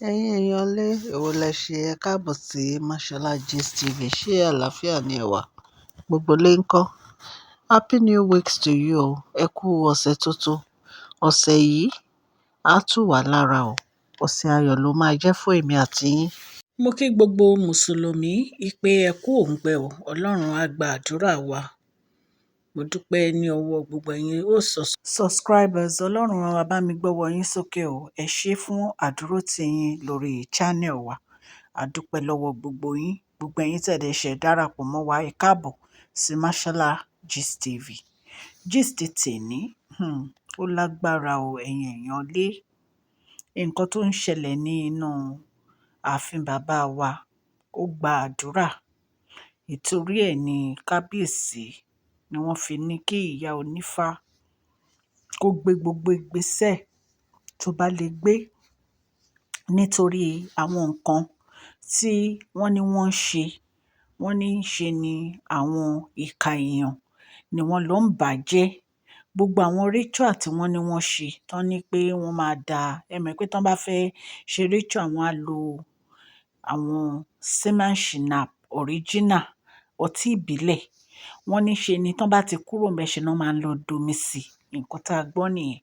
Ẹ̀yin èèyàn lé, èwo lẹ ṣe? Ẹ káàbọ̀ sí Mashola Gist TV. Ṣé àlàáfíà ni ẹ wà? Gbogbo lé ń kọ́. Happy new week to you o. Ẹ kú ọ̀sẹ̀ tuntun. Ọ̀sẹ̀ yìí á tù wá lára o. Ọ̀sẹ̀ ayọ̀ ló máa jẹ́ fún èmi àti yín. Mo kí gbogbo Mùsùlùmí ìpè ẹ kú òǹgbẹ o. Ọlọ́run á gba àdúrà wa. Mo dúpẹ́ ní ọwọ́ gbogbo ẹ̀yin ó subscribers. Ọlọ́run á bá mi gbọ́wọ́ yín sókè o. Ẹ ṣé fún àdúrótì yín lórí channel wa. A dúpẹ́ lọ́wọ́ gbogbo yín. Gbogbo ẹ̀yin tẹ̀ dẹ̀ ṣẹ̀ darapọ̀ mọ́ wa. Ẹ káàbọ̀ sí Mashola Gist TV. Gist tèní, ó lágbára o, ẹ̀yin èèyàn lé. Nǹkan tó ń ṣẹlẹ̀ ní inú ààfin bàbá wa, ó gba àdúrà. Ìtorí ẹ̀ ní kábíyèsí ni wọ́n fi ní kí ìyá onífá kó gbé gbogbo ìgbésẹ̀ tó bá lè gbé nítorí àwọn nǹkan tí wọ́n ní wọ́n ń ṣe. Wọ́n ní ṣe ni àwọn ìka èèyàn ni wọ́n lọ ń bàjẹ́. Gbogbo àwọn ritual tí wọ́n ní wọ́n ṣe, tán ní pé wọ́n máa da, ẹ mọ̀ pé tí wọ́n bá fẹ́ ṣe ritual, wọ́n á lo àwọn semen schnapps original, ọtí ìbílẹ̀. Wọ́n ní ṣe ni tí wọ́n bá ti kúrò ńbẹ̀ ṣe ni wọ́n máa ń lọ domi sí. Nǹkan tá a gbọ́ nìyẹn.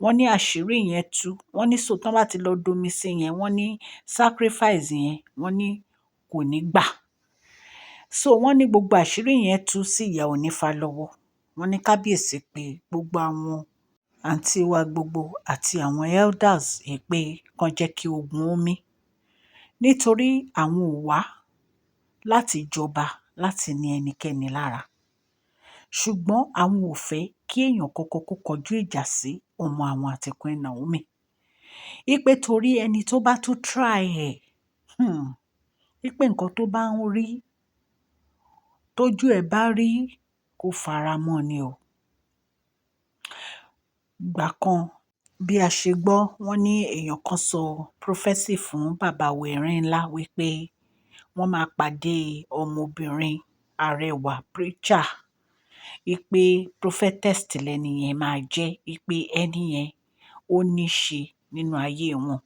Wọ́n ní àṣírí yẹn tú. Wọ́n ní so tí wọ́n bá ti lọ domi sí yẹn, wọ́n ní sacrifice yẹn, wọ́n ní kò ní gbà. So wọ́n ní gbogbo àṣírí yẹn tú sí ìyá onífá lọ́wọ́. Wọ́n ní kábíyèsí pé gbogbo àwọn àǹtí wa gbogbo àti àwọn elders pé kàn jẹ́ kí ogun ó mí. Nítorí àwọn ò wá láti jọba láti ní ẹnikẹ́ni lára. Ṣùgbọ́n àwọn ò fẹ́ kí èèyàn kankan kó kọjú ìjà sí ọmọ àwọn àti Queen Naomi. Wípé torí ẹni tó bá tún try ẹ̀, wípé nǹkan tó bá ń rí, tójú ẹ bá rí, kó fara mọ́ ni o. Ìgbà kan bí a ṣe gbọ́, wọ́n ní èèyàn kan sọ prophecy fún bàbá wa Erin ńlá wípé wọ́n máa pàdé ọmọbìnrin arẹwà preacher, wípé prophetess lẹ́ni yẹn máa jẹ́, wípé ẹni yẹn ó ní ṣe nínú ayé wọn.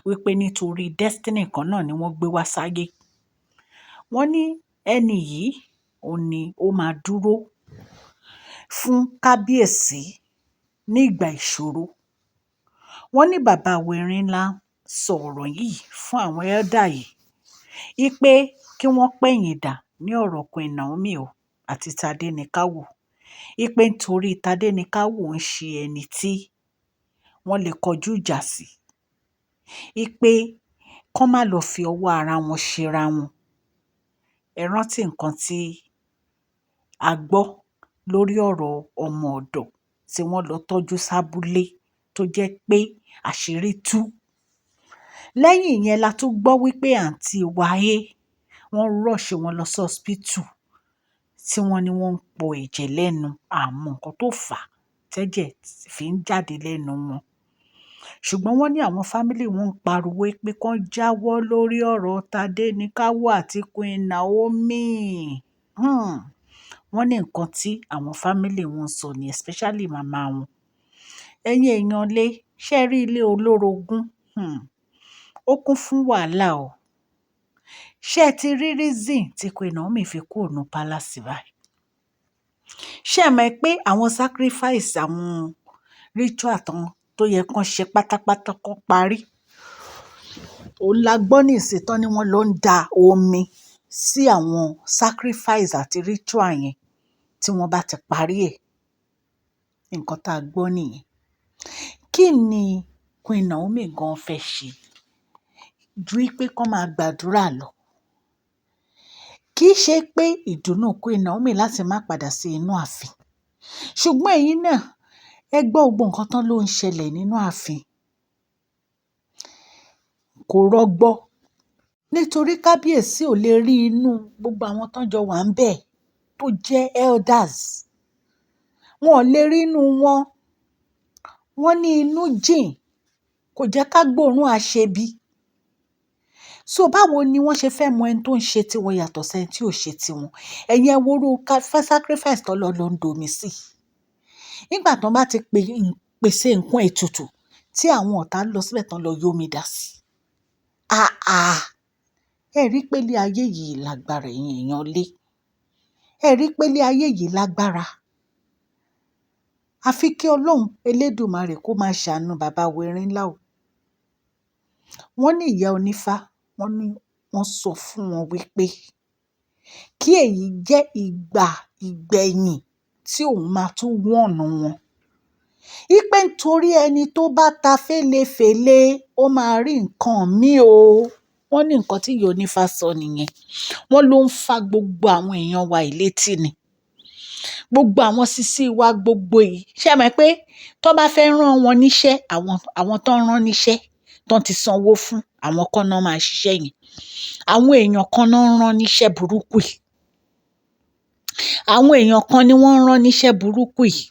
Wípé nítorí destiny kan náà ni wọ́n gbé wá sáyé. Wọ́n ní ẹni yìí, òun ní ó máa dúró fún kábíyèsí ní ìgbà ìṣòro. Wọ́n ní bàbá wa Erin ńlá sọ ọ̀rọ̀ yìí fún àwọn elder yìí wípé kí wọ́n pẹ̀yìn dà ní ọ̀rọ̀ Queen Naomi o àti Tadenikawo. Wípé nítorí Tadenikawo ń ṣe ẹni tí wọ́n lè kọjú ìjà sí. Wípé kó má lọ fi ọwọ́ ara wọn ṣera wọn. Ẹ rántí nǹkan tí a gbọ́ lórí ọ̀rọ̀ ọmọ ọ̀dọ̀ tí wọ́n lọ tọ́jú sábúlé tó jẹ́ pé àṣírí tú. Lẹ́yìn ìyẹn la tún gbọ́ wípé àǹtí wa A, wọ́n rush wọn lọ sí hospital tí wọ́n ní wọ́n ń po ẹ̀jẹ̀ lẹ́nu. A mọ nǹkan tó fà á tẹ́jẹ̀ fi ń jáde lẹ́nu wọn. Ṣùgbọ́n wọ́n ní àwọn family wọn ń pariwo pé kó jáwọ́ lórí ọ̀rọ̀ Tadenikawo àti Queen Naomi. Wọ́n ní nǹkan tí àwọn family wọn sọ ní, especially màmá wọn. Ẹ̀yin èèyàn lé, ṣé ẹ rí ilé olórogún? Ó kún fún wàhálà o. Ṣé ẹ ti rí reason tí Queen Naomi fi kúrò ní palace báyìí? Ṣé ẹ mọ̀ pé àwọn sacrifice, àwọn ritual tán tó yẹ kó ṣe pátápátá kó parí? Òun la gbọ́ nísìnyí tán ní wọ́n lọ ń da omi sí àwọn sacrifice àti ritual yẹn tí wọ́n bá ti parí ẹ̀. Nǹkan tá a gbọ́ nìyẹn. Kí ni Queen Naomi gan fẹ́ ṣe ju wípé kó máa gbàdúrà lọ? Kì í ṣe pé ìdùnnú Queen Naomi láti má padà sí inú ààfin. Ṣùgbọ́n ẹ̀yin náà, ẹ gbọ́ gbogbo nǹkan tán ló ń ṣẹlẹ̀ nínú ààfin. Kò rọgbọ. Nítorí kábíyèsí ò lè rí inú gbogbo àwọn tó ń jọ wà níbẹ̀ tó jẹ́ elders. Wọn ò lè rí inú wọn. Wọ́n ní inú jìn, kò jẹ́ ká gbóòórùn aṣebi. So báwo ni wọ́n ṣe fẹ́ mọ ẹni tó ń ṣe tiwọn yàtọ̀ sí ẹni tí ò ṣe tiwọn? Ẹ̀yin ẹ wo irú sacrifice tó lọ lọ ń domi sí. Nígbà tí wọ́n bá ti pèsè nǹkan ètùtù tí àwọn ọ̀tá lọ síbẹ̀ tán lọ yọ omi dà sí. Àà, ẹ rí pé ilé ayé yìí lágbára, ẹ̀yin èèyàn lé. Ẹ rí pé ilé ayé yìí lágbára. Àfi kí Ọlọ́run Elédùmarè kó máa ṣàánú bàbá wa Erinlá o. Wọ́n ní ìyá onífá, wọ́n ní wọ́n sọ fún wọn wípé kí èyí jẹ́ ìgbà ìgbẹ̀yìn tí òun máa tún wọ̀nù wọn. Wípé nítorí ẹni tó bá ta fẹ́lẹ̀fẹ́lẹ̀, ó máa rí nǹkan mi o. Wọ́n ní nǹkan tí ìyá onífá sọ nìyẹn. Wọ́n ló ń fa gbogbo àwọn èèyàn wa yìí létí ni. Gbogbo àwọn sisi wa gbogbo yìí. Ṣé ẹ mọ̀ pé tó bá fẹ́ rán wọn níṣẹ́, àwọn tó ń rán níṣẹ́, tó ti sanwó fún, àwọn kan náà máa ṣiṣẹ́ yẹn. Àwọn èèyàn kan náà ń rán níṣẹ́ burúkú yìí. Àwọn èèyàn kan ni wọ́n ń rán níṣẹ́ burúkú yìí.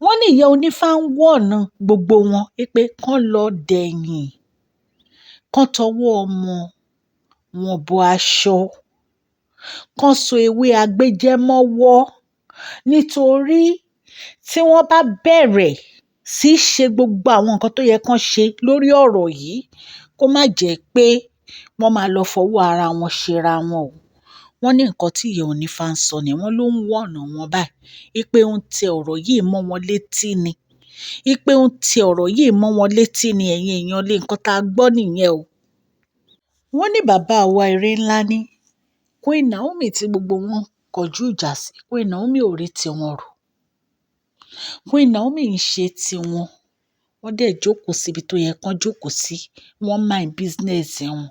Wọ́n ní ìyá onífá ń wọ̀nù gbogbo wọn wípé kán lọ dẹ̀yìn, kán tọwọ́ ọmọ wọn bọ aṣọ, kán so ewé agbéjẹ́ mọ́wọ́. Nítorí tí wọ́n bá bẹ̀rẹ̀ sí í ṣe gbogbo àwọn nǹkan tó yẹ kán ṣe lórí ọ̀rọ̀ yìí, kó má jẹ́ pé wọ́n máa lọ fọwọ́ ara wọn ṣera wọn o. Wọ́n ní nǹkan tí ìyá onífá ń sọ ni wọ́n ló ń wọ̀nù wọn báyìí. Wípé ó ń tẹ ọ̀rọ̀ yìí mọ́ wọn létí ni. Wípé ó ń tẹ ọ̀rọ̀ yìí mọ́ wọn létí ni, ẹ̀yin èèyàn lé, nǹkan tá a gbọ́ nìyẹn o. Wọ́n ní bàbá wa Erinlá ní Queen Naomi tí gbogbo wọn kọjú ìjà sí. Queen Naomi ò rí tiwọn rò. Queen Naomi ń ṣe tiwọn. Wọ́n dẹ̀ jókòó síbi tó yẹ kán jókòó sí. Wọ́n mind business wọn.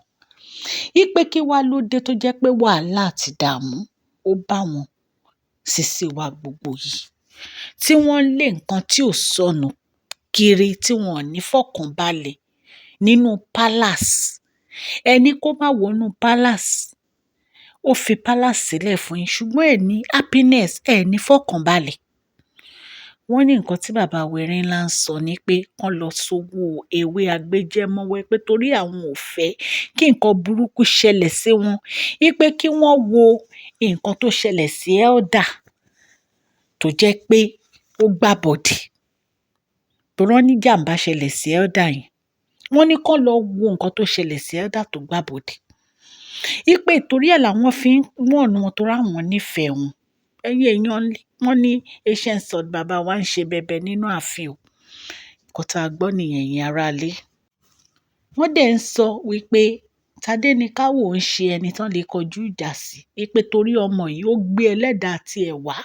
Wípé kí wá ló dé tó jẹ́ pé wàhálà àti ìdààmú ó bá wọn sisi wa gbogbo yìí. Tí wọ́n lé nǹkan tí ò sọnù kiri, tí wọ́n ò ní fọkànbalẹ̀ nínú palace. Ẹni kó má wọnú palace. Ó fi palace sílẹ̀ fún yín, ṣùgbọ́n ẹ ní happiness, ẹ ní fọkànbalẹ̀. Wọ́n ní nǹkan tí bàbá wa Erinlá ń sọ ni pé kán lọ sowó ewé agbéjẹ́ mọ́wọ́, pé torí àwọn ò fẹ́ kí nǹkan burúkú ṣẹlẹ̀ sí wọn. Wípé kí wọ́n wo nǹkan tó ṣẹlẹ̀ sí elder tó jẹ́ pé ó gbàbọ̀dè. Torí wọ́n ní jàmbá ṣẹlẹ̀ sí elder yẹn. Wọ́n ní kán lọ wo nǹkan tó ṣẹlẹ̀ sí elder tó gbàbọ̀dè. Wípé torí ẹ̀ làwọn fi ń wọ̀nù wọn, torí àwọn nífẹ̀ẹ́ wọn. Ẹ̀yin èèyàn, wọ́n ní ancient sword bàbá wa ń ṣe bẹbẹ nínú ààfin o. Nǹkan tá a gbọ́ nìyẹn, ẹ̀yin ará ilé. Wọ́n dẹ̀ ń sọ wípé Tadéníkàwò ń ṣe ẹni tán lè kọjú ìjà sí. Wípé torí ọmọ yìí ó gbé ẹlẹ́dàá ti ẹ̀ wá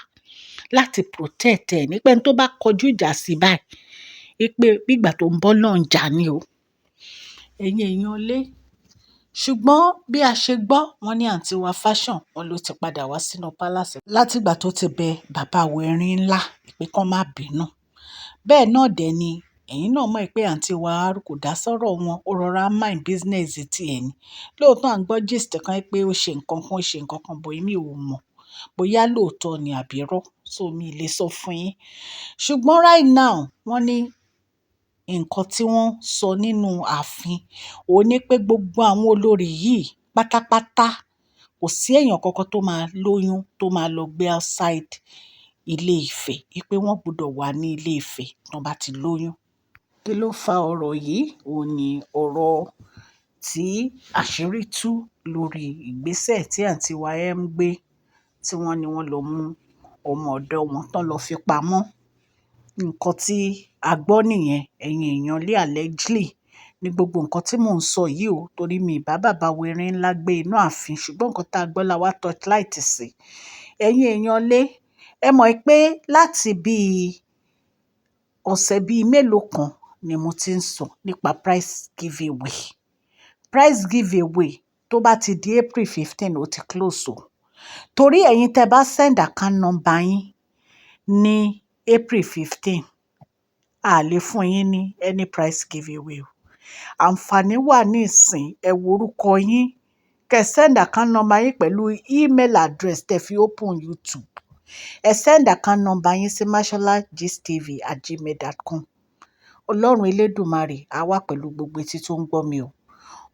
láti protect ẹ̀. Nípé ẹni tó bá kọjú ìjà sí báyìí, wípé bí ìgbà tó ń bọ́ náà ń jà ni o. Ẹ̀yin èèyàn lé. Ṣùgbọ́n bí a ṣe gbọ́, wọ́n ní àǹtí wa Fashion, wọ́n ló ti padà wá sínú palace látìgbà tó ti bẹ bàbá wa Erinlá pé kán má bínú. Bẹ́ẹ̀ náà dẹ̀ ni ẹ̀yin náà mọ̀ pé àǹtí wa R kò dá sọ́rọ̀ wọn, ó rọra mind business ti ẹ̀ ni. Lóòótọ́ à ń gbọ́ gist kan pé ó ṣe nǹkan kan, ó ṣe nǹkan kan, but èmi ò mọ̀ bóyá lóòótọ́ ni àbí irọ́. So mi lè sọ fún yín. Ṣùgbọ́n right now, wọ́n ní nǹkan tí wọ́n sọ nínú ààfin, òun ní pé gbogbo àwọn olórí yìí pátápátá, kò sí èèyàn kankan tó máa lóyún tó máa lọ gbé outside ilé Ifẹ̀. Wípé wọ́n gbọdọ̀ wà ní ilé Ifẹ̀ tí wọ́n bá ti lóyún. Kí ló fa ọ̀rọ̀ yìí? Òun ní ọ̀rọ̀ tí àṣírí tú lórí ìgbésẹ̀ tí àǹtí wa M gbé, tí wọ́n ní wọ́n lọ mú ọmọ ọ̀dọ̀ wọn tán lọ fi pamọ́. Nǹkan tí a gbọ́ nìyẹn, ẹ̀yin èèyàn lé, allegedly ní gbogbo nǹkan tí mò ń sọ yìí o, torí mi ì bá bàbá wa Erinlá gbé inú ààfin, ṣùgbọ́n nǹkan tá a gbọ́ la wá torchlight sí. Ẹ̀yin èèyàn lé, ẹ mọ̀ pé láti bí ọ̀sẹ̀ bí mélòó kan ni mo ti ń sọ nípa price giveaway. Price giveaway tó bá ti di April 15, ó ti close o. Torí ẹ̀yin tẹ́ bá send account number yín ní April 15, a lè fún yín ní any price giveaway o. Àǹfààní wà nísìn, ẹ wo orúkọ yín, kẹ́ send account number yín pẹ̀lú email address tẹ́ fi open YouTube. Ẹ send account number yín sí masholagistv@gmail.com. Ọlọ́run elédùmarè á wà pẹ̀lú gbogbo etí tó ń gbọ́ mi o.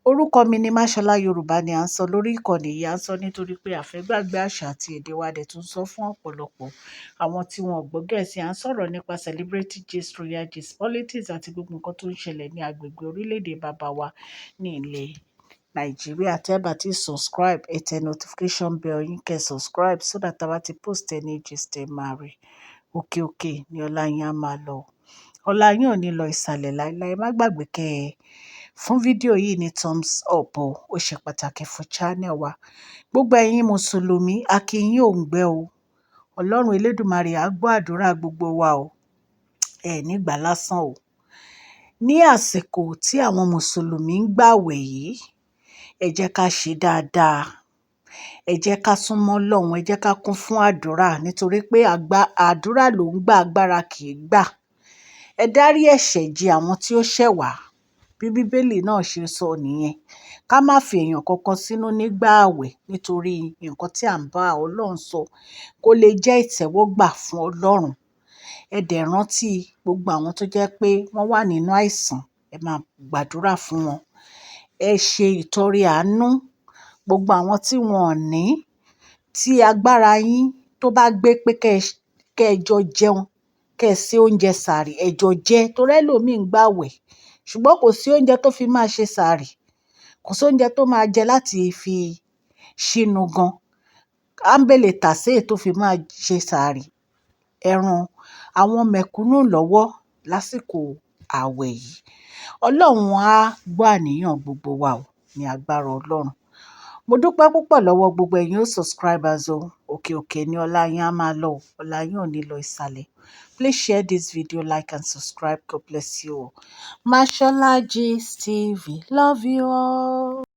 Orúkọ mi ni Máṣọ́lá. Yorùbá ni à ń sọ lórí ìkànnì yìí. À ń sọ nítorí pé a fẹ́ gbàgbé àṣà àti èdè wa, dẹ̀ tún sọ fún ọ̀pọ̀lọpọ̀ àwọn tí wọn ò gbọ́ Gẹ̀ẹ́sì. À ń sọ̀rọ̀ nípa celebrity gist, royal gist, politics àti gbogbo nǹkan tó ń ṣẹlẹ̀ ní agbègbè orílẹ̀-èdè bàbá wa ní ilẹ̀ Nàìjíríà. Tẹ́ bá ti subscribe, ẹ tẹ notification bell yín, kẹ́ subscribe so that tá bá ti post any gist, ẹ máa rí. Òkè òkè ni ọlá yín á máa lọ. Ọlá yín ò ní lọ ìsàlẹ̀ láíláí. Má gbàgbé kẹ́ ẹ fún fídíò yìí ní thumbs up o. Ó ṣe pàtàkì fún channel wa. Gbogbo ẹ̀yin Mùsùlùmí, a kí yín òǹgbẹ o. Ọlọ́run Elédùmarè á gbọ́ àdúrà gbogbo wa o. Ẹ ní gbà lásán o. Ní àsìkò tí àwọn Mùsùlùmí ń gbàwẹ̀ yìí, ẹ jẹ́ ká ṣe dáadáa, ẹ jẹ́ ká súnmọ́ Ọlọ́run, ẹ jẹ́ ká kún fún àdúrà, nítorí pé àdúrà ló ń gbà, agbára kì í gbà. Ẹ dárí ẹ̀ṣẹ̀ jì àwọn tí ó ṣẹ̀ wá, bí Bíbélì náà ṣe sọ nìyẹn. Ká má fi èèyàn kankan sínú nígbà ààwẹ̀, nítorí nǹkan tí à ń bá Ọlọ́run sọ kó lè jẹ́ ìtẹ́wọ́gbà fún Ọlọ́run. Ẹ dẹ̀ rántí gbogbo àwọn tó jẹ́ pé wọ́n wà nínú àìsàn, ẹ máa gbàdúrà fún wọn. Ẹ ṣe ìtọrẹ àánú, gbogbo àwọn tí wọn ò ní, tí agbára yín tó bá gbé pé kẹ́ ẹ jọ jẹun, kẹ́ ẹ ṣe oúnjẹ sàárì, ẹ jọ jẹ, torí ẹlòmíì ń gbàwẹ̀ ṣùgbọ́n kò sí oúnjẹ tó fi máa ṣe sàárì, kò sí oúnjẹ tó máa jẹ láti fi ṣínu gan. Áńbélé tàsé tó fi máa ṣe sàárì ẹran àwọn mẹ̀kúnnù lọ́wọ́ lásìkò ààwẹ̀ yìí. Ọlọ́run á gbọ́ àníyàn gbogbo wa o, ní agbára Ọlọ́run. Mo dúpẹ́ púpọ̀ lọ́wọ́ gbogbo ẹ̀yin subscribers o. Òkè òkè ni ọlá yín á máa lọ. Ọlá yín ò ní lọ ìsàlẹ̀. Please share this video, like and subscribe. God bless you all. Mashola Gist TV. Love you all.